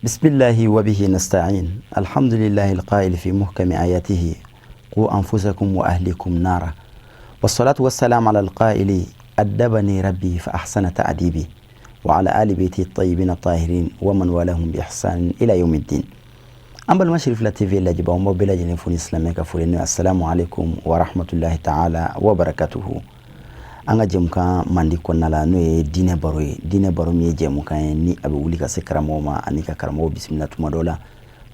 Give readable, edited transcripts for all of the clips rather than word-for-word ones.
بسم الله وبه نستعين الحمد لله القائل في محكم آياته قوا أنفسكم وأهلكم نارا والصلاة والسلام على القائل أدبني ربي فأحسن تأديبي وعلى آل بيته الطيبين الطاهرين ومن والاهم بإحسان إلى يوم الدين. An balima Cherifla TV lajɛbaaw, n b'aw bɛɛ lajɛlen fo ni silamɛ ka foli n'o ye. Assalamu alaikum wa rahmatullahi ta'ala wa barakatuhu. An ka jɛmukan mandi kɔnɔna la, n'o ye diinɛ baro ye, diinɛ baro min ye jɛmukan ye ni a bɛ wuli ka se karamɔgɔ ma ani ka karamɔgɔ bisimila tuma dɔ la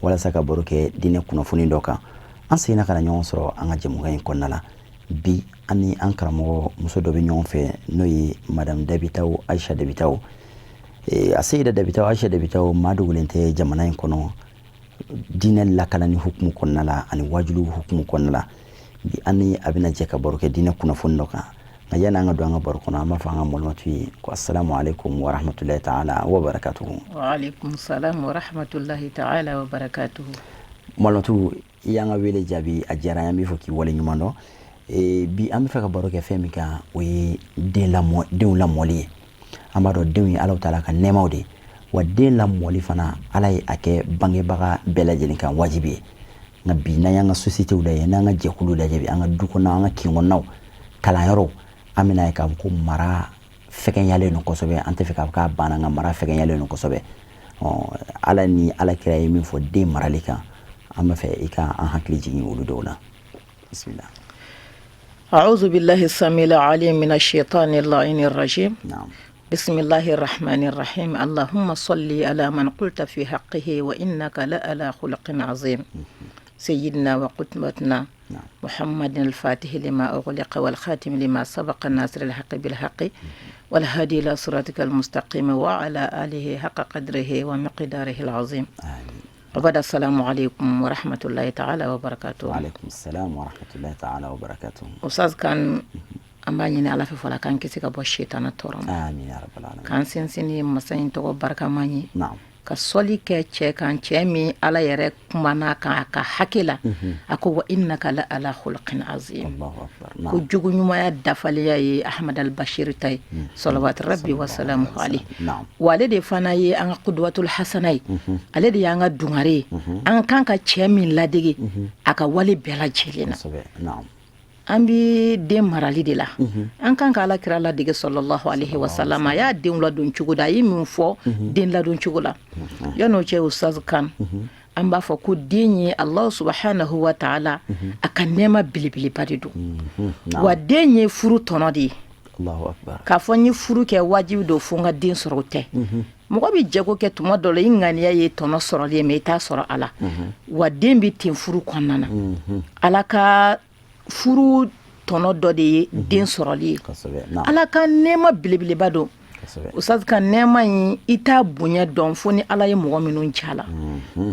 walasa ka baro kɛ diinɛ kunnafoni dɔ kan. An seginna ka na ɲɔgɔn sɔrɔ an ka jɛmukan in kɔnɔna la bi. An ni an karamɔgɔ muso dɔ bɛ ɲɔgɔn fɛ, n'o ye Madame Dabitaw Aisha Dabitaw. A seyida Dabitaw Aisha Dabitaw, maa dogolen tɛ jamana in kɔnɔ diinɛ lakalani hukumu kɔnɔna la ani wajulu hukumu kɔnɔna la. Bi an ni a bɛna jɛ ka baro kɛ diinɛ kunnafoni dɔ kan. Nka yanni an ka don an ka baro kɔnɔ, an b'a fɔ an ka malimatu ye ko assalamu alaikum wa rahmatullahi ta'ala wa barakatuhu. Wa alaikum salam wa rahmatullahi ta'ala wa barakatuhu. Malimatu, i y'an ka wele jaabi, a diyara an ye, an b'i fɔ k'i wale ɲuman dɔn. Bi an bɛ fɛ ka baro kɛ fɛn min kan, o ye den lamɔ, denw lamɔli ye. An b'a dɔn denw ye Ala taala ka nɛɛmaw de ye, wa den lamɔli fana, Ala ye a kɛ bangebaga bɛɛ lajɛlen kan wajibi ye. Nka bi, n'an y'an ka sociétéw lajɛ, n'an ka jɛkuluw lajɛ bi, an ka du kɔnɔ, an ka kin kɔnɔnaw, kalanyɔrɔw, an bɛna ye k'a fɔ ko mara fɛgɛnyalen don kosɛbɛ. An tɛ fɛ k'a fɔ k'a banna, nka mara fɛgɛnyalen don kosɛbɛ. Ala ni Ala kira ye min fɔ den marali kan, an b'a fɛ i ka an hakili jigin olu dɔw la. Bisimila. أعوذ بالله السميع العليم من الشيطان اللعين الرجيم. نعم. بسم الله الرحمن الرحيم. اللهم صل على من قلت في حقه وإنك لعلى خلق عظيم، سيدنا وقدوتنا محمد الفاتح لما أغلق والخاتم لما سبق، الناصر الحق بالحق والهادي إلى صراطك المستقيم وعلى آله حق قدره ومقداره العظيم. آمين. وبعد، السلام عليكم ورحمة الله تعالى وبركاته. وعليكم السلام ورحمة الله تعالى وبركاته. Ustaz kan, an b'a ɲini Ala fɛ fɔlɔ k'an kisi ka bɔ shetana tɔɔrɔ ma. آمين يا رب العالمين. K'an sinsin ni masa in tɔgɔ barikama ye. Ka sɔli kɛ cɛ kan, cɛ min Ala yɛrɛ kumana kan a ka hakɛ la, a ko وإنك لعلى خلق عظيم. الله أكبر. Ko jogo ɲumanya dafaleya ye Ahmad al-Bashir ta ye, صلوات ربي وسلامه عليه. Wa ale de fana ye an ka قدوة الحسنة ye, ale de y'an ka dungare ye, an kan ka cɛ min ladege a ka wale bɛɛ lajɛlen na. Kosɛbɛ, naam. An bi den marali de la, an kan ka Ala kira ladege صلى الله عليه وسلم. A y'a denw ladon cogo da, a ye min fɔ den ladon cogo la. Yan'o cɛ, ustaz kan, an b'a fɔ ko den ye Allah سبحانه وتعالى a ka nɛɛma belebeleba de don. Wa den ye furu tɔnɔ de ye. الله أكبر. K'a fɔ n ye furu kɛ, wajibi don fo n ka den sɔrɔ, o tɛ. Mɔgɔ bɛ jago kɛ tuma dɔ la, i ŋaniya ye tɔnɔ sɔrɔli ye, mais i t'a sɔrɔ a la. Wa den bɛ ten furu kɔnɔna na. Ala ka furu tɔnɔ dɔ de ye den sɔrɔli ye. Kosɛbɛ, naam. Ala ka nɛɛma belebeleba don. Ustaz ka, nɛɛma in, i t'a bonya dɔn fo ni Ala ye mɔgɔ minnu ja la.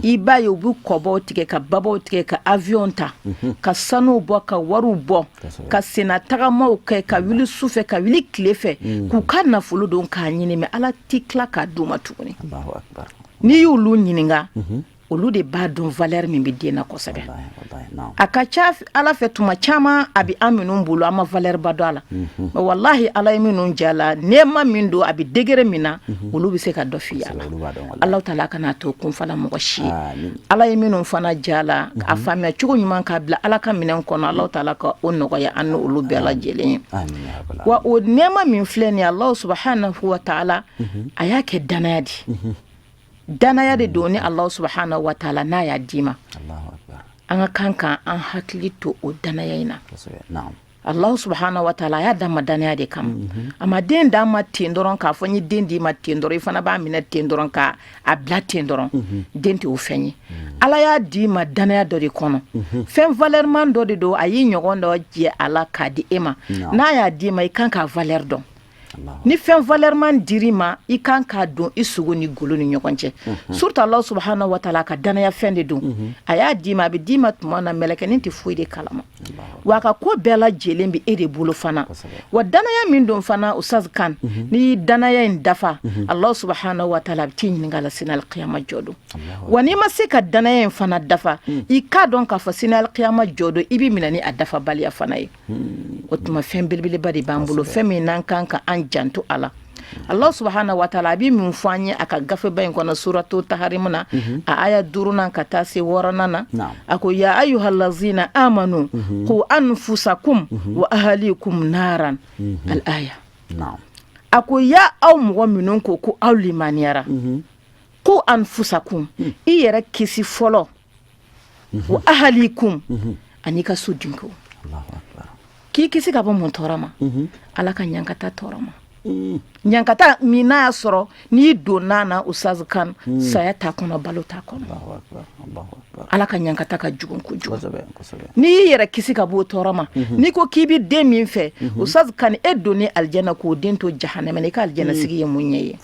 I b'a ye, u bɛ kɔbaw tigɛ, ka babaw tigɛ, ka avion ta, ka sanuw bɔ, ka wariw bɔ, ka senna tagamaw kɛ, ka wuli su fɛ, ka wuli tile fɛ, k'u ka nafolo don k'a ɲini, mais Ala ti tila k'a d'u ma tuguni. الله أكبر. N'i y'olu ɲininka, olu de b'a dɔn valeur min bɛ den na kosɛbɛ. والله والله، naam. A ka ca Ala fɛ, tuma caman a bɛ an minnu bolo, an ma valeur ba dɔn a la, mais wallahi, Ala ye minnu ja la, nɛɛma min don, a bɛ degré min na, olu bɛ se ka dɔ f'i ye a la. Olu b'a dɔn wallahi. Ala taala kana to kun fana mɔgɔ si ye. Amin. Ala ye minnu fana ja la, a faamuya cogo ɲuman k'a bila Ala ka minɛn kɔnɔ, Ala taala ka o nɔgɔya an n'olu bɛɛ lajɛlen ye. آمين يا رب العالمين. Wa o nɛɛma min filɛ nin ye, Alahu سبحانه وتعالى a y'a kɛ danaya de, danaya de don ni Alahu سبحانه وتعالى n'a y'a d'i ma. الله أكبر. An ka kan ka an hakili to o danaya in na. Kosɛbɛ, naam. Alahu سبحانه وتعالى a y'a d'an ma danaya de kama. A ma den d'an ma ten dɔrɔn k'a fɔ n ye den d'i ma ten dɔrɔn, i fana b'a minɛ ten dɔrɔn ka a bila ten dɔrɔn. Den tɛ o fɛn ye. Ala y'a d'i ma danaya dɔ de kɔnɔ, fɛn valeurman dɔ de don. A y'i ɲɔgɔn dɔ jɛ a la k'a di e ma. N'a y'a d'i ma, i kan k'a valeur dɔn. Ni fɛn valeur man dir'i ma, i kan k'a don i sogo ni golo ni ɲɔgɔn cɛ, surtout Allah subhanahu wa taala ka danaya fɛn de don. A y'a d'i ma, a bɛ d'i ma tuma na, mɛlɛkɛnin tɛ foyi de kalama, wa a ka ko bɛɛ lajɛlen bɛ e de bolo fana. Wa danaya min don fana, Ustaz Kan, n'i y'i danaya in dafa, Allah subhanahu wa taala a bɛ t'i ɲininka la sini alikiyama jɔ don. Wa n'i ma se ka danaya in fana dafa, i k'a dɔn k'a fɔ sini alikiyama jɔ don, i bɛ minɛ ni a dafabaliya fana ye. O tuma fɛn belebeleba de b'an bolo, fɛn min n'an kan ka an janto a la. Allah subhanahu wa taala a bɛ min fɔ an ye a ka gafeba in kɔnɔ, suratu taharimu na, a aya duurunan ka taa se wɔɔrɔnan na, a ko: ya ayyuhallazina amanu qu anfusakum wa ahalikum naran, al aya. A ko: ya aw mɔgɔ minnu ko ko aw limaniyara, qu anfusakum, i yɛrɛ kisi fɔlɔ, wa ahalikum, ani ka so denko. K'i kisi ka bɔ mun tɔɔrɔ ma? Ala ka ɲankata tɔɔrɔ ma, ɲankata min n'a y'a sɔrɔ n'i donna na, Ustaz Kan, saya t'a kɔnɔ, balo t'a kɔnɔ. Ala ka ɲankata ka jugu kojugu. N'i y'i yɛrɛ kisi ka bɔ o tɔɔrɔ ma, n'i ko k'i bɛ den min fɛ, Ustaz Kan, e donnen alijana k'o den to jahanama na, i ka alijana sigi ye mun ɲɛ ye?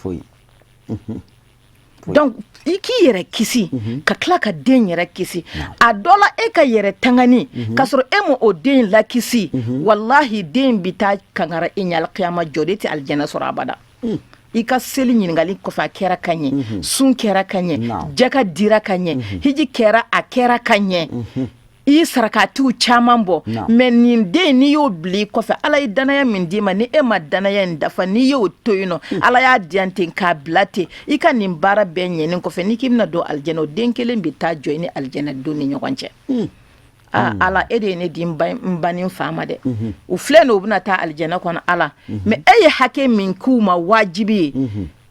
Donc i k'i yɛrɛ kisi ka tila ka den yɛrɛ kisi. A dɔ la, e ka yɛrɛ tangani k'a sɔrɔ e ma o den lakisi, walahi, den bɛ taa kankara e ɲɛ alikiyama jɔ de, tɛ alijana sɔrɔ abada. I ka seli ɲininkali kɔfɛ, a kɛra ka ɲɛ, sun kɛra ka ɲɛ, jaka dira ka ɲɛ, hiji kɛra, a kɛra ka ɲɛ, i ye sarakatiw caman bɔ, mais nin den, n'i y'o bila i kɔfɛ, Ala ye danaya min d'i ma, ni e ma danaya in dafa, n'i y'o to yen nɔ, Ala y'a diyan ten k'a bila ten, i ka nin baara bɛɛ ɲɛnen kɔfɛ, n'i k'i bɛna don alijana, o den kelen bɛ taa jɔ i ni alijana don ni ɲɔgɔn cɛ. Aa Ala, e de ye ne di n ba ni n fa ma dɛ, u filɛ nin, u bɛna taa alijana kɔnɔ, Ala, mais e ye hakɛ min k'u ma wajibi ye,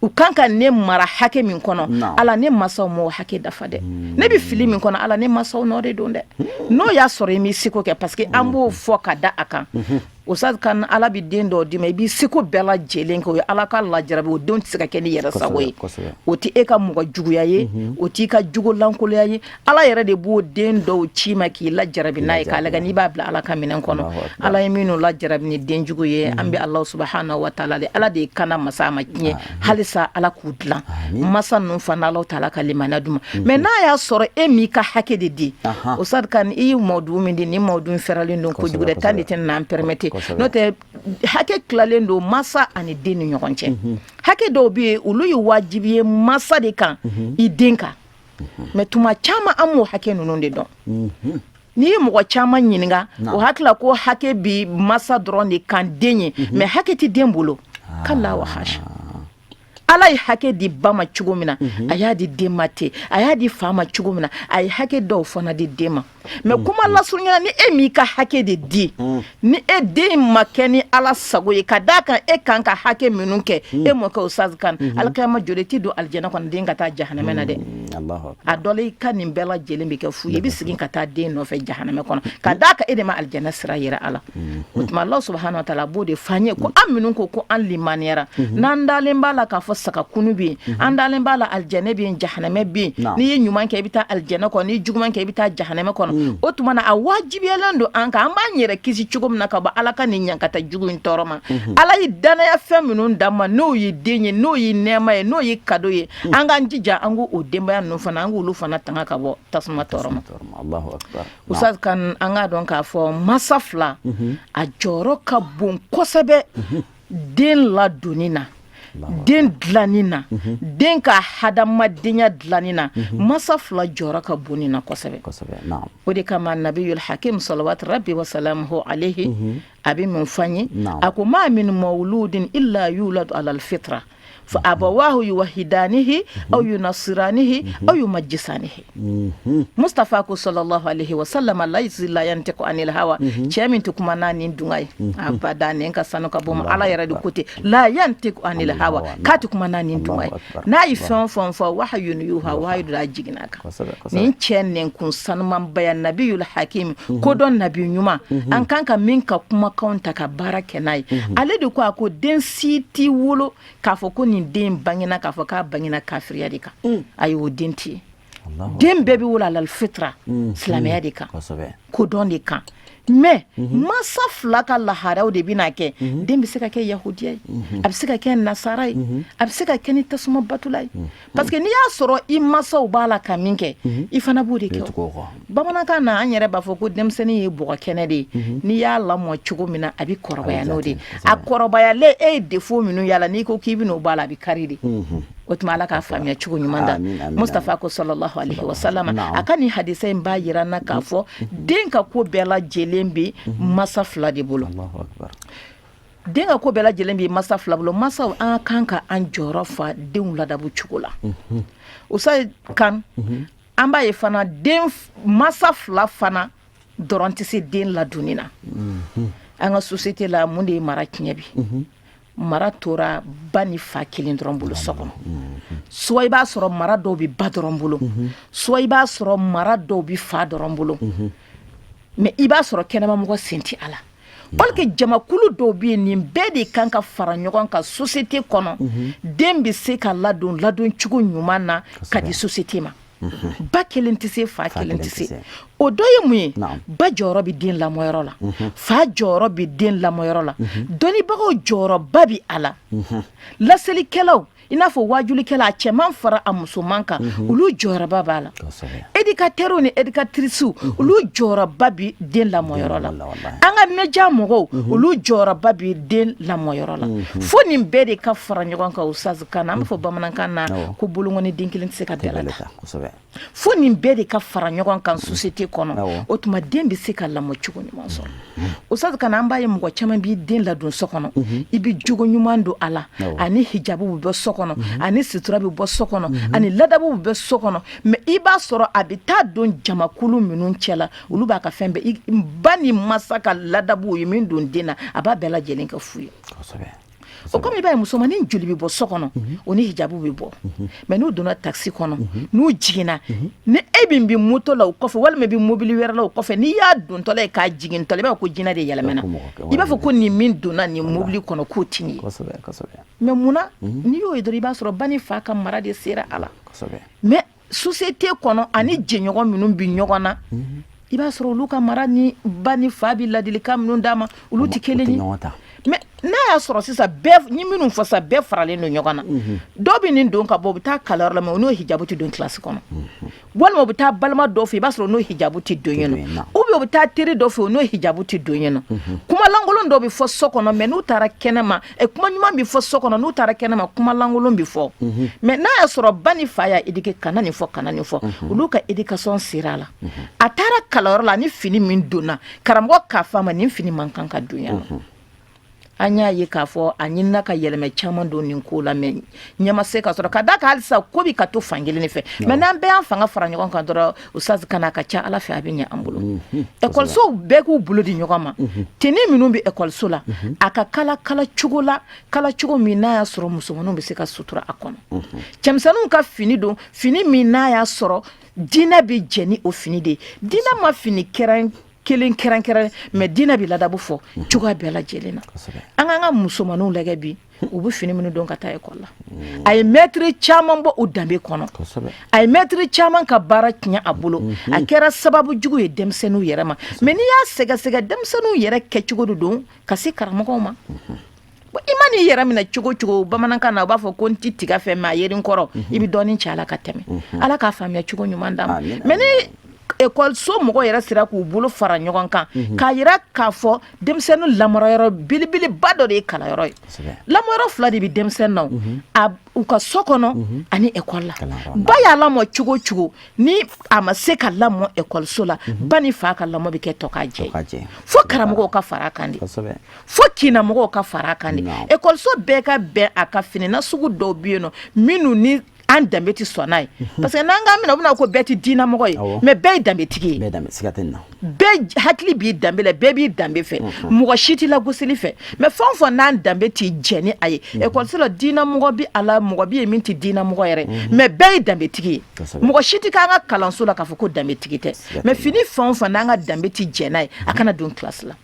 u kan ka ne mara hakɛ min kɔnɔ, Ala, ne masaw m'o hakɛ dafa dɛ. Ne bɛ fili min kɔnɔ, Ala, ne masaw nɔ de don dɛ. N'o y'a sɔrɔ i m'i seko kɛ, parce que an b'o fɔ ka da a kan, Ustaz Kan, Ala bɛ den dɔw d'i ma, i b'i seko bɛɛ lajɛlen kɛ, o ye Ala ka lajarabi, o denw tɛ se ka kɛ ni yɛrɛ sago ye. O tɛ e ka mɔgɔ juguya ye, o t'i ka jogo lankolonya ye, Ala yɛrɛ de b'o den dɔw ci ma k'i lajarabi n'a ye, k'a lajɛ n'i b'a bila Ala ka minɛn kɔnɔ. Ala ye minnu lajarabi ni den jugu ye, an bɛ Ala subahana wa taala de, Ala de ye kana masa ma tiɲɛ, halisa Ala k'u dilan. Masa ninnu fana, Ala taala ka limaniya d'u ma. Mais n'a y'a sɔrɔ e m'i ka hakɛ de di, Ustaz Kan, i ye mɔdu min di, ni mɔdu fɛrɛlen don kojugu dɛ, temps de tɛ n'an permettre, n'o tɛ hakɛ tilalen don masa ani den ni ɲɔgɔn cɛ. Hakɛ dɔw bɛ yen, olu ye wajibi ye masa de kan i den kan, mais tuma caman an m'o hakɛ ninnu de dɔn. N'i ye mɔgɔ caman ɲininka, o hakili ko hakɛ bi masa dɔrɔn de kan den ye, mais hakɛ tɛ den bolo, kala wa hasha. Ala ye hakɛ di ba ma cogo min na, a y'a di den ma ten. A y'a di fa ma cogo min na, a ye hakɛ dɔw fana di den ma. Mais kuma lasurunya, ni e m'i ka hakɛ de di, ni e den ma kɛ ni Ala sago ye, ka d'a kan e kan ka hakɛ minnu kɛ, e m'o kɛ, Ustaz Kan, alikiyama joli t'i don alijana kɔnɔ, den ka taa jahanamɛ na dɛ. A dɔ la, i ka nin bɛɛ lajɛlen bɛ kɛ fu ye, i bɛ segin ka taa den nɔfɛ jahanamɛ kɔnɔ, ka d'a kan e de ma alijana sira yira a la. O tuma Allah subahana wa taala b'o de f'an ye ko an minnu ko ko an limaniyara, n'an dalen b'a la k'a fɔ saga kunu bɛ yen, an dalen b'a la alijana bɛ yen, jahanamɛ bɛ yen, n'i ye ɲuman kɛ, i bɛ taa alijana kɔnɔ, n'i ye juguman kɛ, i bɛ taa jahanamɛ kɔnɔ. O tuma na, a wajibiyalen don an kan, an b'an yɛrɛ kisi cogo min na ka bɔ Ala ka nin ɲankata jugu in tɔɔrɔ ma. Ala ye danaya fɛn minnu d'an ma, n'o ye den ye, n'o ye nɛɛma ye, n'o ye cadeau ye, an k'an jija, an k'o denbaya ninnu fana, an k'olu fana tanga ka bɔ tasuma tɔɔrɔ ma. Ustaz Kan, an k'a dɔn k'a fɔ masa fila a jɔyɔrɔ ka bon kosɛbɛ den ladonni na, den dilanni na, den ka hadamadenya dilanni na. Masa fila jɔyɔrɔ ka bon nin na kosɛbɛ. O de kama nabiyul hakim salawatu rabbi wa salamuhu alayhi a bɛ mun fɔ an ye? A ko: ma min mawludin illa yuladu ala alfitra fa abawahu yuwahidanihi aw yunasiranihi aw yumajjisanihi. Mustafa ko sallallahu alaihi wa sallam, laysi la yantiqu anil hawa, cɛ min tɛ kuma n'a nin dunga ye abada, nin ka sanu ka bɔ ma, Ala yɛrɛ de ko ten, la yantiqu anil hawa, k'a tɛ kuma n'a nin dunga ye. N'a ye fɛn o fɛn fɔ, wahayun yuha, wahayu de jiginna a kan. Nin cɛ nɛnkun sanumanba ya, nabiyul hakim, kodɔn nabi ɲuman, an kan ka min ka kumakanw ta ka baara kɛ n'a ye, ale de ko, a ko den si t'i wolo k'a fɔ ko nin den bangena k'a fɔ k'a bangena kafiriya de kan. Ayi, o den tɛ yen. Den bɛɛ bɛ wolo alal fitra, silamɛya de kan, kodɔn de kan. Mais masa fila ka laharaw de bɛna kɛ. Den bɛ se ka kɛ yahudiya ye, a bɛ se ka kɛ nasara ye, a bɛ se ka kɛ ni tasuma batula ye, parce que n'i y'a sɔrɔ i masaw b'a la ka min kɛ, i fana b'o de kɛ. Bamanankan na, an yɛrɛ b'a fɔ ko denmisɛnnin ye bɔgɔ kɛnɛ de ye. N'i y'a lamɔ cogo min na, a bɛ kɔrɔbaya n'o de ye. A kɔrɔbayalen, e ye défaut minnu y'a la, n'i ko k'i bɛn'o bɔ a la, a bɛ kari de. O tuma, Ala k'a faamuya cogo ɲuman da. Mustafa ko sallallahu alaihi wasallam, a ka nin hadisa in b'a yira n na k'a fɔ den ka ko bɛɛ lajɛlen bɛ masa fila de bolo. Den ka ko bɛɛ lajɛlen bɛ masa fila bolo. Masaw, an ka kan ka an jɔyɔrɔ fa denw ladabu cogo la. O sa kan, an b'a ye fana, den masa fila fana dɔrɔn tɛ se den ladonni na. An ka société la, mun de ye mara tiɲɛ bi? Mara tora ba ni fa kelen dɔrɔn bolo so kɔnɔ. Soit i b'a sɔrɔ mara dɔw bɛ ba dɔrɔn bolo, soit i b'a sɔrɔ mara dɔw bɛ fa dɔrɔn bolo, mais i b'a sɔrɔ kɛnɛmamɔgɔ sen tɛ a la. Or que jamakulu dɔw bɛ yen, nin bɛɛ de kan ka fara ɲɔgɔn kan société kɔnɔ. Den bɛ se ka ladon ladon cogo ɲuman na ka di société ma. Ba kelen tɛ se, fa kelen tɛ se. O dɔ ye mun ye? Ba jɔyɔrɔ bɛ den lamɔyɔrɔ la, fa jɔyɔrɔ bɛ den lamɔyɔrɔ la, dɔnnibagaw jɔyɔrɔba bɛ a la, laselikɛlaw, i n'a fɔ wajulikɛla, a cɛman fara a musoman kan, olu jɔyɔrɔba b'a la, éducateurs ni éducatrices, olu jɔyɔrɔba bɛ den lamɔyɔrɔ la, an ka média mɔgɔw, olu jɔyɔrɔba bɛ den lamɔyɔrɔ la. Fo nin bɛɛ de ka fara ɲɔgɔn kan. Ustaz kan, an b'a fɔ bamanankan na ko bolonkɔni den kelen tɛ se ka bɛlɛ ta. Fo nin bɛɛ de ka fara ɲɔgɔn kan société kɔnɔ. O tuma, den bɛ se ka lamɔ cogo ɲuman sɔrɔ. Ustaz kan, an b'a ye mɔgɔ caman b'i den ladon so kɔnɔ, i bɛ jogo ɲuman don a la, ani hijabu bɛ bɔ so kɔnɔ, ani sutura bɛ bɔ so kɔnɔ, ani ladabu bɛ bɔ so kɔnɔ, mais i b'a sɔrɔ a bɛ taa don jamakulu minnu cɛ la, olu b'a ka fɛn bɛɛ, ba ni masa ka ladabu ye min don den na, a b'a bɛɛ lajɛlen kɛ fu ye. O komi i b'a ye musomanin joli bɛ bɔ so kɔnɔ, o ni hijabu bɛ bɔ, mais n'u donna taxi kɔnɔ, n'u jiginna, ni e min bɛ moto la o kɔfɛ, walima bɛ mobili wɛrɛ la o kɔfɛ, n'i y'a dontɔla ye k'a jigintɔla, i b'a fɔ ko jinɛ de yɛlɛmana. I b'a fɔ ko nin min donna nin mobili kɔnɔ, k'o tɛ nin ye. Mais munna? N'i y'o ye dɔrɔn, i b'a sɔrɔ ba ni fa ka mara de sera a la. Mais société kɔnɔ, ani jɛɲɔgɔn minnu bɛ ɲɔgɔn na, i b'a sɔrɔ olu ka mara ni ba ni fa bɛ ladilikan minnu d'a ma, olu tɛ kelen ye. Mais n'a y'a sɔrɔ sisan, bɛɛ ni minnu fɔ sisan, bɛɛ faralen don ɲɔgɔn na, dɔw bɛ nin don ka bɔ, u bɛ taa kalanyɔrɔ la, mais n'o hijabu tɛ don kilasi kɔnɔ, walima u bɛ taa balima dɔw fɛ, i b'a sɔrɔ n'o hijabu tɛ don yen nɔ, ou bien u bɛ taa teri dɔ fɛ, n'o hijabu tɛ don yen nɔ. Kuma lankolon dɔw bɛ fɔ so kɔnɔ, mais n'u taara kɛnɛma, kuma ɲuman bɛ fɔ so kɔnɔ, n'u taara kɛnɛma, kuma lankolon bɛ fɔ. Mais n'a y'a sɔrɔ ba ni fa y'a éduquer, kana nin fɔ, kana nin fɔ, olu ka éducation sera a la, a taara kalanyɔrɔ la, ni fini min donna, karamɔgɔ k'a fɔ a ma, nin fini man kan ka don yan nɔ. An y'a ye k'a fɔ a ɲinina ka yɛlɛmɛ caman don nin ko la, mais ɲɛ se ka sɔrɔ ka da kan. Halisa ko bɛ ka to fankelen fɛ, mais n'an bɛɛ y'an fanga fara ɲɔgɔn kan dɔrɔn, Ustaz kana, ka ca Ala fɛ, a bɛ ɲɛ an bolo. Ekɔlisow bɛɛ k'u bolo di ɲɔgɔn ma. Tenue minnu bɛ ekɔliso la, a ka kala kala cogo la, kala cogo min n'a y'a sɔrɔ musomaninw bɛ se ka sutura a kɔnɔ, cɛmisɛnninw ka fini don, fini min n'a y'a sɔrɔ diinɛ bɛ jɛ ni o fini de ye. Diinɛ ma fini kɛrɛn kelen kɛrɛnkɛrɛn, mais diinɛ bɛ ladabu fɔ cogoya bɛɛ lajɛlen na. An k'an ka musomaninw lajɛ bi, u bɛ fini minnu don ka taa ekɔli la, a ye mɛtiri caman bɔ u danbe kɔnɔ, a ye mɛtiri caman ka baara tiɲɛ a bolo, a kɛra sababu jugu ye denmisɛnninw yɛrɛ ma. Mais n'i y'a sɛgɛsɛgɛ, denmisɛnninw yɛrɛ kɛcogo de don ka se karamɔgɔw ma. I ma n'i yɛrɛ minɛ cogo cogo, bamanankan na u b'a fɔ ko n ti tiga fɛ, mais a yeri n kɔrɔ, i bɛ dɔɔnin cɛ a la ka tɛmɛ. Ala k'a faamuya cogo ɲuman d'an ma. Mais ni ekɔliso mɔgɔ yɛrɛ sera k'u bolo fara ɲɔgɔn kan k'a yira k'a fɔ denmisɛnnin lamɔyɔrɔ belebeleba dɔ de ye kalanyɔrɔ ye, lamɔyɔrɔ fila de bɛ denmisɛnnin na, a u ka so kɔnɔ ani ekɔli la. Ba y'a lamɔ cogo cogo, ni a ma se ka lamɔ ekɔliso la, ba ni fa ka lamɔ bɛ kɛ tɔ k'a jɛ. Fo karamɔgɔw ka fara a kan de, fo kinamɔgɔw ka fara a kan de, ekɔliso bɛɛ ka bɛn a ka fini na sugu dɔw bɛ yen nɔ minnu ni an danbe tɛ sɔn n'a ye, parce que n'an k'an minɛ, u bɛna ko bɛɛ tɛ diinɛmɔgɔ ye, mais bɛɛ ye danbetigi ye, bɛɛ hakili b'i danbe la, bɛɛ b'i danbe fɛ, mɔgɔ si t'i lagosili fɛ. Mais fɛn o fɛn n'an danbe t'i jɛ ni a ye, ekɔliso la, diinɛmɔgɔ bɛ a la, mɔgɔ bɛ yen min tɛ diinɛmɔgɔ yɛrɛ, mais bɛɛ ye danbetigi ye. Mɔgɔ si tɛ k'an ka kalanso la k'a fɔ ko danbetigi tɛ, mais fini fɛn o fɛn n'an ka danbe tɛ jɛ n'a ye, a kana don kilasi la.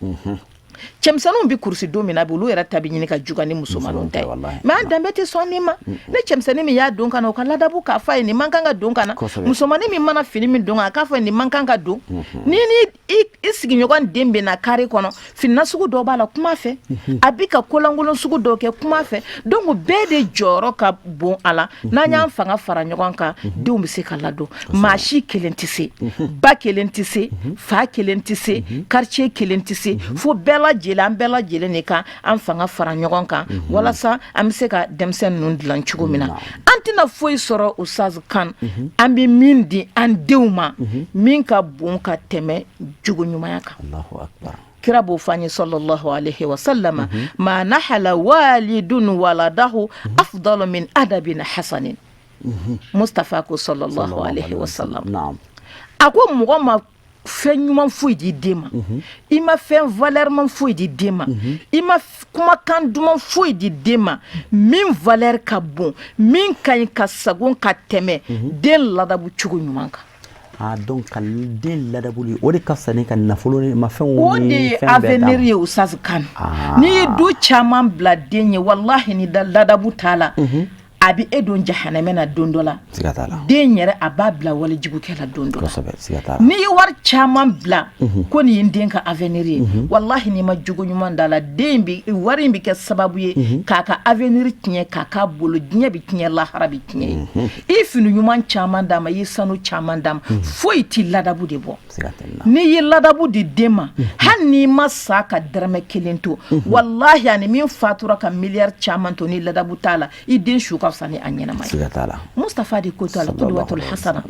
Cɛmisɛnninw bɛ kurusi don min na bi, olu yɛrɛ ta bɛ ɲini ka juguya ni musomanninw ta ye. Mais an danbe tɛ sɔn nin ma. Ne cɛmisɛnnin min y'a don ka na, o ka ladabu k'a fɔ a ye nin man kan ka don ka na. Musomannin min mana fini min don, a k'a fɔ nin man kan ka don. Ni i sigiɲɔgɔn den bɛ na carré kɔnɔ, fini nasugu dɔ b'a la, kuma fɛ, a bɛ ka kolankolon sugu dɔw kɛ, kuma fɛ. Donc bɛɛ de jɔyɔrɔ ka bon a la. N'an y'an fanga fara ɲɔgɔn kan, denw bɛ se ka ladon. Maa si kelen tɛ se, ba kelen tɛ se, fa kelen tɛ se, quartier kelen tɛ se, fo bɛɛ lajɛlen, an bɛɛ lajɛlen de ka an fanga fara ɲɔgɔn kan walasa an bɛ se ka denmisɛn ninnu dilan cogo min na. An tɛna foyi sɔrɔ, Ustaz Kan, an bɛ min di an denw ma min ka bon ka tɛmɛ jogo ɲumanya kan. Kira b'o fɔ an ye, sallallahu alaihi wa sallama: ma nahala walidun waladahu afdalu min adabin hasanin. Mustafa ko, sallallahu alaihi wa sallam, a ko mɔgɔ ma fɛn ɲuman foyi di den ma, i ma fɛn valeur man foyi di den ma, i ma kumakan duman foyi di den ma min valeur ka bon, min ka ɲi ka sagon ka tɛmɛ den ladabu cogo ɲuman kan. Ah, donc ka den ladabuli, o de ka fisa ni ka nafolo ni mafɛnw. O de ye avenir ye, Ustaz Kan. N'i ye du caman bila den ye, wallahi, ni ladabu t'a la, a bɛ e don jahanamɛ na don dɔ la. Den yɛrɛ, a b'a bila walejugukɛ la don dɔ la. N'i ye wari caman bila ko nin ye n den ka avenir ye, wallahi, n'i ma jogo ɲuman d'a la, den bi wari in bɛ kɛ sababu ye k'a ka avenir tiɲɛ, k'a k'a bolo diɲɛ bɛ tiɲɛ, lahara bɛ tiɲɛ ye. I ye fini ɲuman caman d'a ma, i ye sanu caman d'a ma, foyi t'i ladabu de bɔ. N'i ye ladabu di den ma, hali n'i ma sa ka dɛrɛmɛ kelen to, wallahi, ani min fatura ka miliyari caman to, ni ladabu t'a la, i den su ka fisa ni a ɲɛnama ye. Mustafa de ko to, al qudwatul hasana.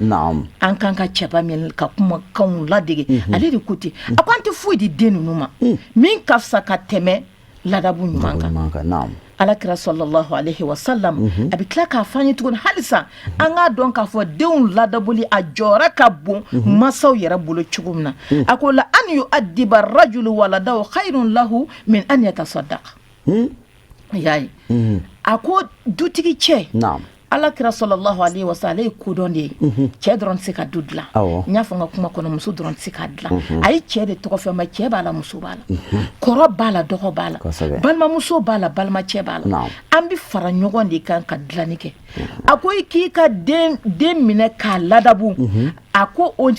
An kan ka cɛba min ka kumakanw ladege, ale de ko ten. A ko an tɛ foyi di den ninnu ma min ka fisa ka tɛmɛ ladabu ɲuman kan. Ala kira sallallahu alaihi wa sallam, a bɛ tila k'a fɔ an ye tuguni halisa an k'a dɔn k'a fɔ denw ladabuli a jɔyɔrɔ ka bon masaw yɛrɛ bolo cogo min na. A ko la an yu'addiba rajulu waladahu khayrun lahu min an yatasaddaqa. I y'a ye, a ko dutigi cɛ, ala kira sallallahu alaihi wa sallam, ale ye kodɔn de ye. Cɛ dɔrɔn tɛ se ka du dilan. N y'a fɔ n ka kuma kɔnɔ, muso dɔrɔn tɛ se k'a dilan. A ye cɛ de tɔgɔ fɛ, ma cɛ b'a la, muso b'a la, kɔrɔ b'a la, dɔgɔ b'a la, balimamuso b'a la, balimacɛ b'a la. An bɛ fara ɲɔgɔn de kan ka dilanni kɛ. A ko i k'i ka den minɛ k'a ladabu, a ko o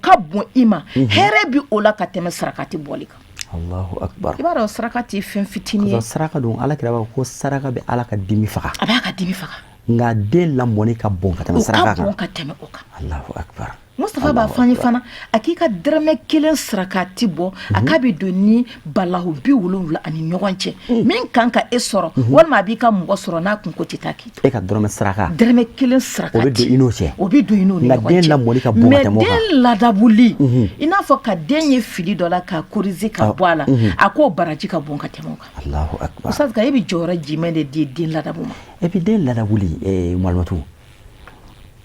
ka bon i ma, hɛrɛ bɛ o la ka tɛmɛ sarakati bɔli kan. Allahu akbar. I b'a dɔn, saraka tɛ fɛn fitinin ye. Saraka don, ala kira b'a ko saraka bɛ ala ka dimi faga. A b'a ka dimi faga. Nka den lamɔni ka bon ka tɛmɛ saraka kan. O ka bon ka tɛmɛ o kan. Allahu akbar. Mustafa b'a fɔ an ye fana, a k'i ka dɛrɛmɛ kelen sarakati bɔ, a k'a bɛ don ni balahu 70 ani ɲɔgɔn cɛ min kan ka e sɔrɔ, walima a b'i ka mɔgɔ sɔrɔ n'a kunko tɛ taa k'i. E ka dɔrɔmɛ saraka. Dɛrɛmɛ kelen sarakati. O bɛ don i n'o cɛ. O bɛ don i n'o ni ɲɔgɔn cɛ. Nka den lamɔni ka bon ka tɛmɛ o kan. Mais den ladabuli, i n'a fɔ ka den ye fili dɔ la k'a corriger ka bɔ a la, a k'o baraji ka bon ka tɛmɛ o kan. Allahu akbar. Ustaz Kan, e bɛ jɔyɔrɔ jumɛn de di den ladabu ma? Et puis den ladabuli, malimatu,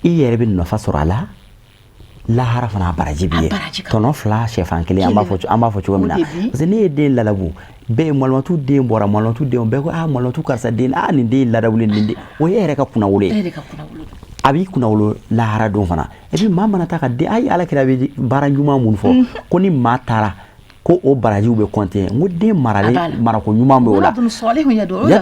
i yɛrɛ bɛ nafa sɔrɔ a la, lahara fana a baraji b'i ye. Tɔnɔ fila sɛfan kelen, an b'a fɔ cogo min na, parce que ne ye den ladabu, bɛɛ malimatu den bɔra, malimatu den bɛɛ ko aa malimatu karisa den, aa nin den ladabuli, nin den, o ye e yɛrɛ ka kunnawolo ye. A b'i kunnawolo lahara don fana. Et puis maa mana taa ka den, ayi, ala kira bɛ baara ɲuman mun fɔ ko ni maa taara ko o barajiw bɛ compter, n ko den maralen marako ɲuman bɛ o la.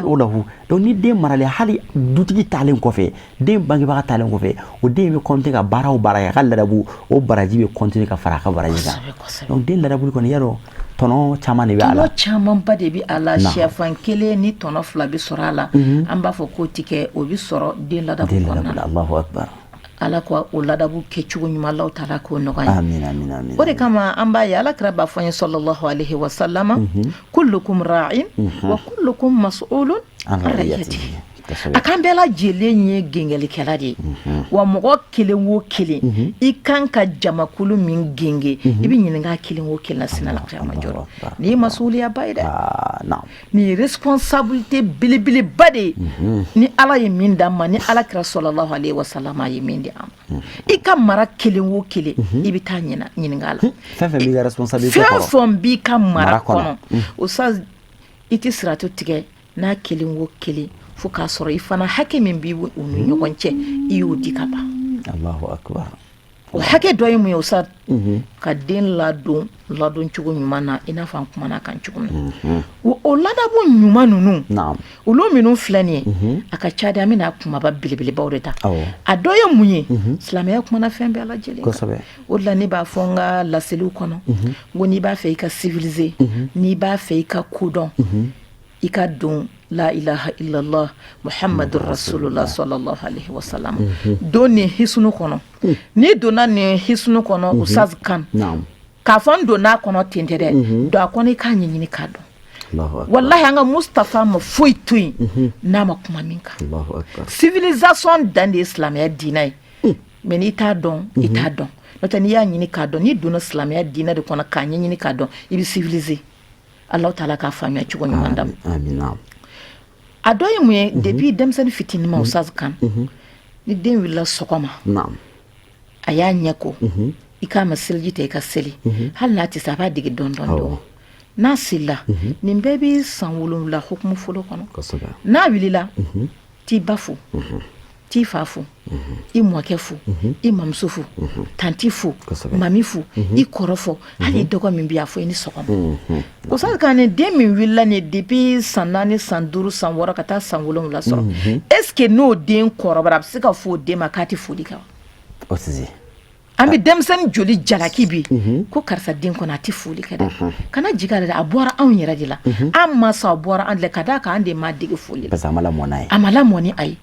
O la. Donc ni den maralen, hali dutigi taalen kɔfɛ, den bangebaga taalen kɔfɛ, o den bɛ compter ka baara o baara kɛ, a ka ladabu, o baraji bɛ continuer ka fara a ka baraji kan. Donc den ladabuli kɔni, yarɔ, tɔnɔ caman de bɛ a la. Tɔnɔ camanba de bɛ a la. Sɛfan kelen ni tɔnɔ fila bɛ sɔrɔ a la, an b'a fɔ k'o ti kɛ, o bɛ sɔrɔ den ladabu kɔnɔna na. Allahu akbar. Ala ko o ladabu kɛcogo ɲuman, Alahu taala k'o nɔgɔya. Amina, amina, amina. O de kama an b'a ye ala kira b'a fɔ an ye, sallallahu alaihi wa sallama: kullukum ra'in wa kullukum mas'ulun an ra'iyatihi. A k'an bɛɛ lajɛlen ye gengɛlikɛla de ye, wa mɔgɔ kelen o kelen, i kan ka jamakulu min genge, i bɛ ɲininka kelen o kelen na sini alakiyama jɔ. Nin ye masuliyaba ye dɛ, nin ye responsabilité belebeleba de ye ni ala ye min d'an ma, ni ala kira sallallahu alaihi wa sallam ye min di an ma. I ka mara kelen o kelen, i bɛ taa ɲininka a la. Fɛn fɛn b'i ka responsabilité kɔrɔ, fɛn fɛn b'i ka mara kɔnɔ, o sa, i tɛ siratu tigɛ n'a kelen o kelen fo k'a sɔrɔ i fana hakɛ min b'i u ni ɲɔgɔn cɛ, i y'o di ka ban. Allahu akbar. O hakɛ dɔ ye mun ye, Ustaz? Ka den ladon ladon cogo ɲuman na, i n'a fɔ an kumana kan cogo min na. O ladabu ɲuman ninnu, olu minnu filɛ nin ye, a ka ca de, an bɛna kumaba belebelebaw de ta. A dɔ ye mun ye? Silamɛya kumana fɛn bɛɛ lajɛlen. O de la ne b'a fɔ n ka laseliw kɔnɔ, n ko n'i b'a fɛ i ka civiliser, n'i b'a fɛ i ka kodɔn, i ka don la ilaha illallah muhammadu rasulullah sallallahu alaihi wasallam. Don nin hisunu kɔnɔ. N'i donna nin hisunu kɔnɔ, Ustaz kan, k'a fɔ n donna a kɔnɔ ten tɛ dɛ, don a kɔnɔ, i k'a ɲɛɲini k'a dɔn. Wallahi, an ka Mustafa ma foyi to yen n'a ma kuma min kan. Civilisation dan de ye silamɛya diinɛ ye. Mais n'i t'a dɔn, i t'a dɔn. N'o tɛ, n'i y'a ɲini k'a dɔn, n'i donna silamɛya diinɛ de kɔnɔ k'a ɲɛɲini k'a dɔn, i bɛ civiliser. Alahu taala k'a faamuya cogo ɲuman d'a ma. A dɔ ye mun ye? Depuis denmisɛnnin fitinin ma, Ustaz kan, ni den wulila sɔgɔma, a y'a ɲɛ ko, i k'a ma seliji ta, i ka seli. Hali n'a tɛ se, a b'a dege dɔɔni dɔɔni dɔɔni. N'a selila, nin bɛɛ bɛ san 7 hukumu fɔlɔ kɔnɔ. N'a wulila, t'i ba fo, t'i fa fo, i mɔkɛ fo, i mamuso fo, tanti fo, mami fo, i kɔrɔ fo, hali i dɔgɔ min bɛ a fɔ i ni sɔgɔma. Ustaz kan, ni den min wulila nin depuis san 4, san 5, san 6 ka taa san 7 sɔrɔ, est ce que n'o den kɔrɔbayara, a bɛ se ka fɔ o den ma k'a tɛ foli kɛ wa? O tɛ se. An bɛ denmisɛnnin joli jalaki bi ko karisa den kɔnɔ, a tɛ foli kɛ dɛ? Kana jigin a la dɛ, a bɔra anw yɛrɛ de la. An mansaw, a bɔra an de la, ka d'a kan an de ma dege foli la. Parce que a ma lamɔ n'a ye. A ma lamɔ ni a ye.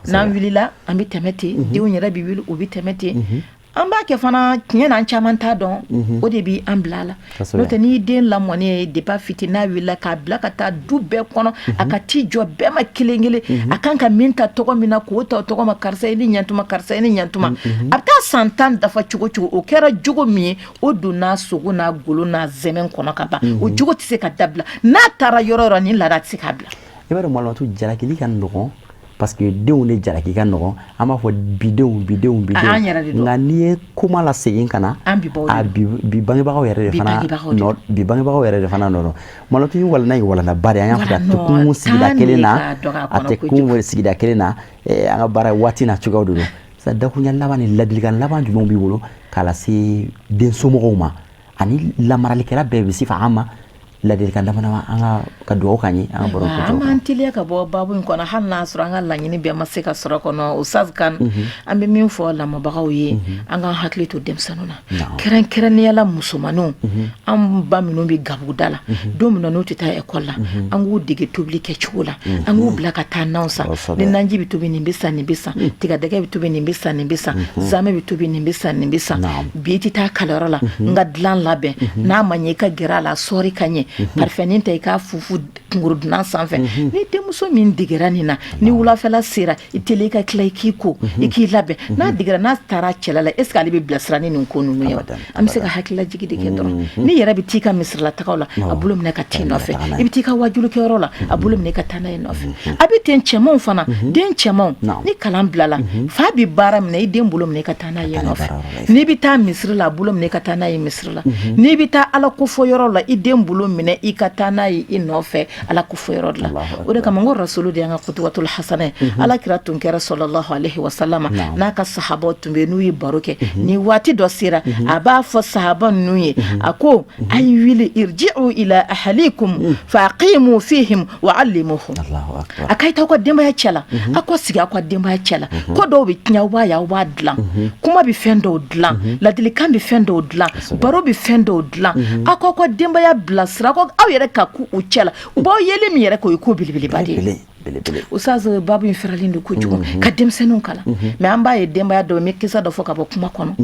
N'an wulila, an bɛ tɛmɛ ten, denw yɛrɛ bɛ wuli, u bɛ tɛmɛ ten. An b'a kɛ fana, tiɲɛ na, an caman t'a dɔn, o de bɛ an bila a la. N'o tɛ, n'i den lamɔni ye depuis fitinin, n'a wulila k'a bila ka taa du bɛɛ kɔnɔ, a ka t'i jɔ bɛɛ ma kelen kelen, a kan ka min ta tɔgɔ min na, k'o ta o tɔgɔ ma, karisa i ni ɲantuma, karisa i ni ɲantuma, a bɛ taa san 10 dafa cogo cogo, o kɛra jogo min ye, o donna sogo n'a golo n'a zɛmɛ kɔnɔ ka ban. O jogo tɛ se ka dabila. N'a taara yɔrɔ o yɔrɔ, nin laada tɛ se k'a bila. I b'a dɔn, malimatu, jalakili ka nɔgɔn, parce que denw de jalaki ka nɔgɔn. An b'a fɔ bidenw, bidenw, bidenw. Nka n'i ye kuma la segin ka na a bi bangebagaw yɛrɛ de fana nɔ, bi bangebagaw yɛrɛ de fana nɔ don. Malimatu, ni walanda ye walandaba de ye. An y'a fɔ, a tɛ kun sigida kelen na, a tɛ kun sigida kelen na. An ka baara waati n'a cogoyaw de don. Sisan, dakuruɲa laban ni ladilikan laban jumɛn b'i bolo k'a lase den somɔgɔw ma ani lamaralikɛla bɛɛ bɛ se an ma? Ladilikan dama dama, an ka dugawu k'an ye, an ka baro. An b'an teliya ka bɔ baabu in kɔnɔ, hali n'a sɔrɔ an ka laɲini bɛɛ ma se ka sɔrɔ kɔnɔ. Ustaz kan, an bɛ min fɔ lamɔbagaw ye, an k'an hakili to denmisɛnninw na, kɛrɛnkɛrɛnnenya la musomaninw. An ba minnu bɛ gabuguda la, don min na n'u tɛ taa ekɔli la, an k'u dege tobili kɛcogo la, an k'u bila ka taa naw san. Ni naji bɛ tobi, nin bɛ san, nin bɛ san, tigadɛgɛ bɛ tobi, nin bɛ san, nin bɛ san, zamɛ bɛ tobi, nin bɛ san, nin bɛ san. Bi i tɛ taa kalanyɔrɔ la, n ka dilan labɛn. N'a ma ɲɛ, i ka gɛrɛ a la, sɔɔri ka ɲɛ, parfɛnin ta, i k'a fufu kunkoro dunan sanfɛ. Ni denmuso min degera nin na, ni wulafɛla sera, i teli i ka tila, i k'i ko, i k'i labɛn. N'a degera, n'a taara cɛla la, est ce que ale bɛ bilasira ni nin ko ninnu ye? An bɛ se ka hakililajigi de kɛ dɔrɔn. N'i yɛrɛ bɛ t'i ka misirilataga la, a bolo minɛ ka t'i nɔfɛ. I bɛ t'i ka wajulikɛyɔrɔ la, a bolo minɛ ka taa n'a ye nɔfɛ. A bɛ ten cɛmanw fana, den cɛmanw, ni kalan bilala, fa bɛ baara minɛ, i den bolo minɛ ka taa n'a ye nɔfɛ. N'i bɛ taa misiri la, a bolo minɛ ka taa n'a ye misiri la. N'i bɛ taa Ala kofɔ yɔrɔ la, i den bolo minɛ i ka taa n'a ye i nɔfɛ Ala kofɔ yɔrɔ la. O de kama n ko rasulu de y'an ka kutubatul hasana ye. Ala kira tun kɛra sallallahu alaihi wasallam, n'a ka sahabaw tun bɛ, n'u ye baro kɛ, ni waati dɔ sera, a b'a fɔ sahaba ninnu ye, a ko: a ye wuli, irji'u ila ahlikum fa aqimu fihim wa allimuhum. A ka t'aw ka denbaya cɛ la, aw ka sigi aw ka denbaya cɛ la. Ko dɔw bɛ tiɲɛ, aw b'a ye, aw b'a dilan. Kuma bɛ fɛn dɔw dilan, ladilikan bɛ fɛn dɔw dilan, baro bɛ fɛn dɔw dilan. Aw k'aw ka denbaya bilasira, aw yɛrɛ ka ku u cɛ la, u b'aw yeli min yɛrɛ k'o ye ko belebeleba de ye. Ustaz, babu in fɛrɛlen don kojugu ka denmisɛnninw kalan. Mais an b'a ye denbaya dɔw, n bɛ kisa dɔ fɔ ka bɔ kuma kɔnɔ.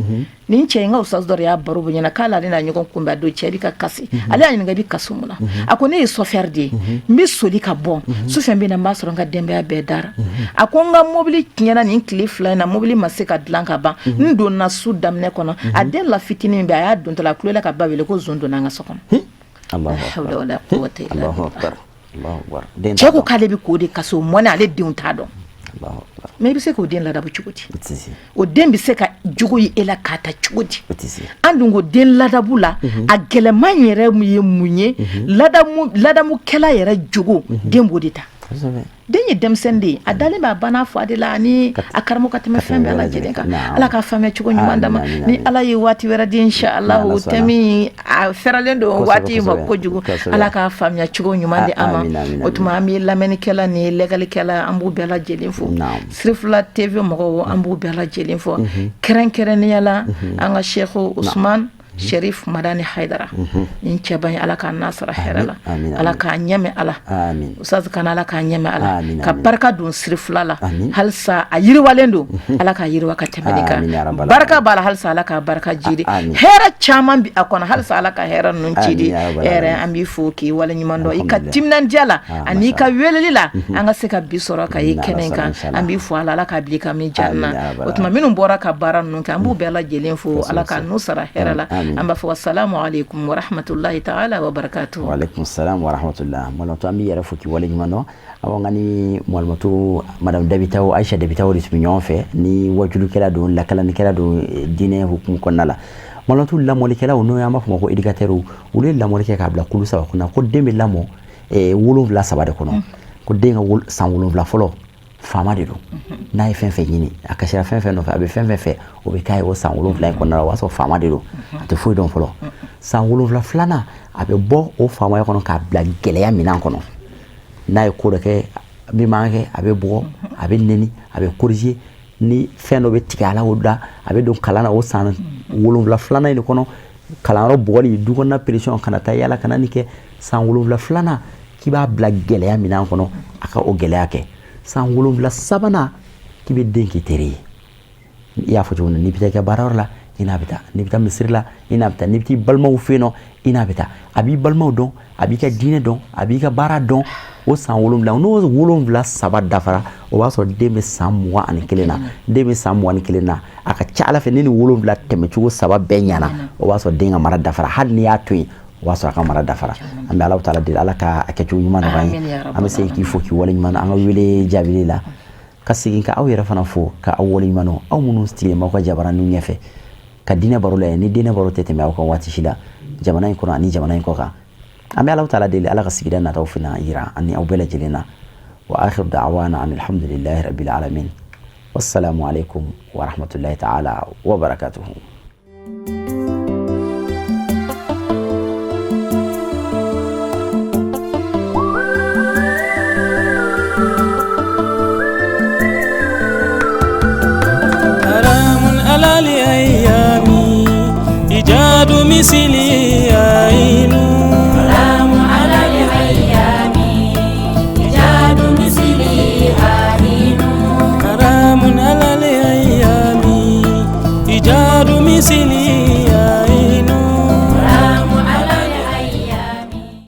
Nin cɛ in ka ustaz dɔ de y'a baro bɔ ɲɛna k'ale n'a ɲɔgɔn kunbɛn a don. Cɛ bɛ ka kasi. Ale y'a ɲininka: i bɛ kasi mun na? A ko: ne ye chauffeur de ye, n bɛ soli ka bɔ sufɛ, n bɛ na, n b'a sɔrɔ n ka denbaya bɛɛ dara. A ko: n ka mobili tiɲɛna nin tile 2 in na, mobili ma se ka dilan ka ban. N donna su daminɛ kɔnɔ, a den la fitinin min bɛ, a y'a dontɔ la, a kulela ka ba wele ko zon donna an ka so kɔnɔ. La hawla wala quwwata illa billah. Cɛ ko k'ale bɛ k'o de kasi, o mɔnɛ, ale denw t'a dɔn. Mais i bɛ se k'o den ladabu cogo di? O den bɛ se ka jogo ye e la k'a ta cogo di? An dun ko den ladabu la, a gɛlɛman yɛrɛ ye mun ye? Ladamukɛla yɛrɛ jogo, den b'o de ta. Den ye denmisɛnnin de ye, a dalen b'a ba n'a fa de la ani a karamɔgɔ ka tɛmɛ fɛn bɛɛ lajɛlen kan. Ala ka faamuya cogo ɲuman d'a ma. Ni Ala ye waati wɛrɛ di, inshallah, thème a fɛrɛlen don waati ma kojugu. Ala ka faamuya cogo ɲuman di an ma. O tuma an bɛ lamɛnnikɛla ni lajɛlikɛla, an b'u bɛɛ lajɛlen fo. Sirifila TV mɔgɔw, an b'u bɛɛ lajɛlen fo, kɛrɛnkɛrɛnnenya la an ka Cheikh Usman Sherif Madani Haidara, nin cɛba in, Ala k'a n'a sara hɛrɛ la, Ala k'a ɲɛmɛ, Ala Ustaz kana, Ala k'a ɲɛmɛ, Ala ka barika don Sirifila la halisa. A yiriwalen don, Ala k'a yiriwa ka tɛmɛ nin kan. Barika b'a la halisa, Ala k'a barika jidi. Hɛrɛ caman bi a kɔnɔ halisa, Ala ka hɛrɛ ninnu jidi. Hɛrɛ, an b'i fo k'i waleɲuman dɔn i ka timinandiya la ani i ka weleli la, an ka se ka bi sɔrɔ ka ye kɛnɛ kan. An b'i fo Ala, Ala k'a bila i ka min janna. O tuma minnu bɔra ka baara ninnu kɛ, an b'u bɛɛ lajɛlen fo, Ala ka n'u sara hɛrɛ la. An b'a fɔ salamu aleykum wa rahmatulahi taala wa barakatuhu. Wa aleykum salam wa rahmatullah. Malimatu, an b'i yɛrɛ fo k'i waleɲuman dɔn. Awɔ, nka ni malimatu madame Dabitawo, Ayisa Dabitawo de tun bɛ ɲɔgɔn fɛ, ni wajulikɛla don, lakalanikɛla don diinɛ hukumu kɔnɔna la. Malimatu, lamɔlikɛlaw, n'o y'an b'a fɔ ma ko éducateur, olu ye lamɔli kɛ k'a bila kulu saba kɔnɔ, ko den bɛ lamɔ 7 saba de kɔnɔ. Ko den ka san 7 fɔlɔ, faama de don. N'a ye fɛn fɛn ɲini, a kasira fɛn fɛn nɔfɛ, a bɛ fɛn fɛn fɛ, o bɛ k'a ye o san 7 in kɔnɔna la. O b'a sɔrɔ faama de don, a tɛ foyi dɔn fɔlɔ. San 7 filanan, a bɛ bɔ o faamaya kɔnɔ k'a bila gɛlɛya minɛn kɔnɔ. N'a ye ko dɔ kɛ min man kɛ, a bɛ bugɔ, a bɛ nɛni, a bɛ corriger, ni fɛn dɔ bɛ tigɛ a la, o da a bɛ don kalan na o san 7 filanan in de kɔnɔ. Kalanyɔrɔ bugɔli, du kɔnɔna pression, kana taa yala, kana nin kɛ. San 7 filanan, k'i b'a bila gɛlɛya minɛn kɔnɔ, a ka o gɛlɛya kɛ. San 7 sabanan, k'i bɛ den k'i teri ye. I y'a fɔ cogo min na, n'i bɛ taa i ka baarayɔrɔ la, i n'a bɛ taa. N'i bɛ taa misiri la, i n'a bɛ taa. N'i bɛ taa i balimaw fɛ yen nɔ, i n'a bɛ taa. A b'i balimaw dɔn, a b'i ka diinɛ dɔn, a b'i ka baara dɔn. O san 7, n'o 7 saba dafara, o b'a sɔrɔ den bɛ san 21 na. Den bɛ san 21 na, a ka ca Ala fɛ, ni nin 7 tɛmɛcogo saba bɛɛ ɲɛna, o b'a sɔrɔ den ka mara dafara. Hali n'i y'a to yen, o b'a sɔrɔ a ka mara dafara. An bɛ Ala taala deli, Ala ka a kɛcogo ɲuman nɔgɔya an ye. An bɛ segin k'i fo k'i waleɲuman dɔn an ka wele jaabili la, ka segin ka aw yɛrɛ fana fo ka aw waleɲuman dɔn, aw minnu sigilen b'aw ka jabaraninw ɲɛfɛ ka diinɛ baro lajɛ. Ni diinɛ baro tɛ tɛmɛ aw kan waati si la, jamana in kɔnɔ ani jamana in kɔ kan. An bɛ Ala taala deli, Ala ka sigida nataw fana yira ani aw bɛɛ lajɛlen na. Wa akhiru da'wana an alhamdulillahi rabbil alamin. Wassalamu alaikum wa rahmatullahi ta'ala wa barakatuhu. حرام على